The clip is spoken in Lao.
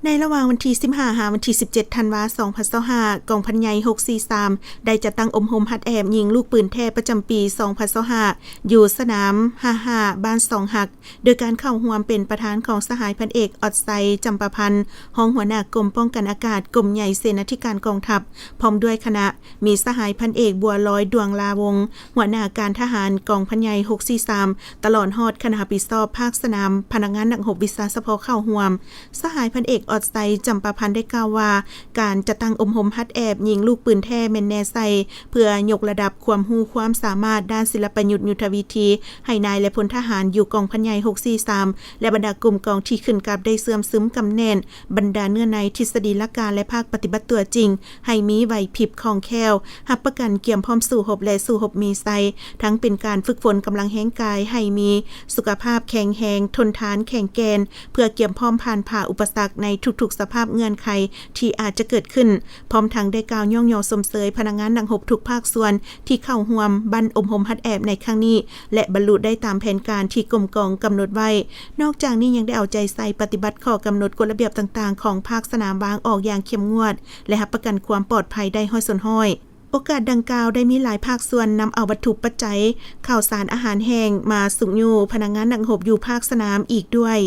ໃນລະຫວ່າງວັນທີສິບຫ້າ ຫາວັນທີສິບເຈັດ ທັນວາ ສອງພັນຊາວຫ້າ ກອງພັນໃຫຍ່ ຫົກສີ່ສາມ ໄດ້ຈັດຕັ້ງອົບຮົມຫັດແອບຍິງລູກປືນແທ້ປະຈຳປີ ສອງພັນຊາວຫ້າ ຢູ່ສະໜາມ ຫ້າຫ້າ ບ້ານສອງຮັກ ໂດຍການເຂົ້າຮ່ວມເປັນປະທານຂອງສະຫາຍພັນເອກ ອອດໄຊ ຈຳປາພັນ ຮອງຫົວໜ້າກົມປ້ອງກັນອາກາດ ກົມໃຫຍ່ເສນາທິການກອງທັບ ພ້ອມດ້ວຍຄະນະ ມີສະຫາຍພັນເອກ ບົວລອຍ ດວງລາວົງ ຫົວໜ້າການທະຫານກອງພັນໃຫຍ່ ຫົກສີ່ສາມ ຕະຫຼອດຮອດຄະນະຮັບຜິດຊອບພາກສະໜາມ, ພະນັກງານນັກຮົບວິຊາສະເພາະເຂົ້າຮ່ວມ. ສະຫາຍພັນເອກ ອອດໄຊ ຈຳປາພັນ ໄດ້ກ່າວວ່າ ການຈັດຕັ້ງອົບຮົມຫັດແອບຍິງລູກປືນແທ້ແມ່ນແນໃສ່ ເພື່ອຍົກລະດັບຄວາມຮູ້ຄວາມສາມາດດ້ານສິລະປະຍຸດຍຸດທະວິທີ ໃຫ້ນາຍ ແລະ ພົນທະຫານຢູ່ກອງພັນໃຫຍ່ ຫົກສີ່ສາມ ແລະ ບັນດາກົມກອງທີ່ຂຶ້ນກັບໄດ້ເຊື່ອມຊຶມກຳແໜ້ນ ບັນດາເນື້ອໃນທິດສະດີຫຼັກການ ແລະ ພາກປະຕິບັດຕົວຈິງ ໃຫ້ມີໄຫວພິບຄ່ອງແຄ້ວ, ຮັບປະກັນກຽມພ້ອມສູ້ຮົບ ແລະ ສູ້ຮົບມີໄຊ, ທັງເປັນການຝຶກຝົນກຳລັງແຮງກາຍໃຫ້ມີສຸຂະພາບແຂງແຮງ, ທົນທານ, ແຂງແກ່ນ, ເພື່ອກຽມພ້ອມຜ່ານຜ່າອຸປະສັກໃນທຸກໆສະພາບເງື່ອນໄຂທີ່ອາດຈະເກີດຂຶ້ນ, ພ້ອມທັງໄດ້ກ່າວຍ້ອງຍໍຊົມເຊີຍພະນັກງານນັກຮົບທຸກພາກສ່ວນທີ່ເຂົ້າຮ່ວມບັ້ນອົບຮົມຫັດແອບໃນຄັ້ງນີ້ ແລະ ບັນລຸໄດ້ຕາມແຜນການທີ່ກົມກອງກຳນົດໄວ້. ນອກຈາກນີ້ຍັງໄດ້ເອົາໃຈໃສ່ປະຕິບັດຂໍ້ກຳນົດກົດລະບຽບຕ່າງໆຂອງພາກສະໜາມວາງອອກຢ່າງເຂັ້ມງວດ ແລະ ຮັບປະກັນຄວາມປອດໄພໄດ້ຮ້ອຍສ່ວນຮ້ອຍ. ໂອກາດດັ່ງກ່າວໄດ້ມີຫຼາຍພາກສ່ວນນຳເອົາວັດຖຸປັດໄຈ, ເຂົ້າສານອາຫານແຫ້ງມາຊຸກຍູ້ພະນັກງານນັກຮົບຢູ່ພາກສະໜາມອີກດ້ວຍ.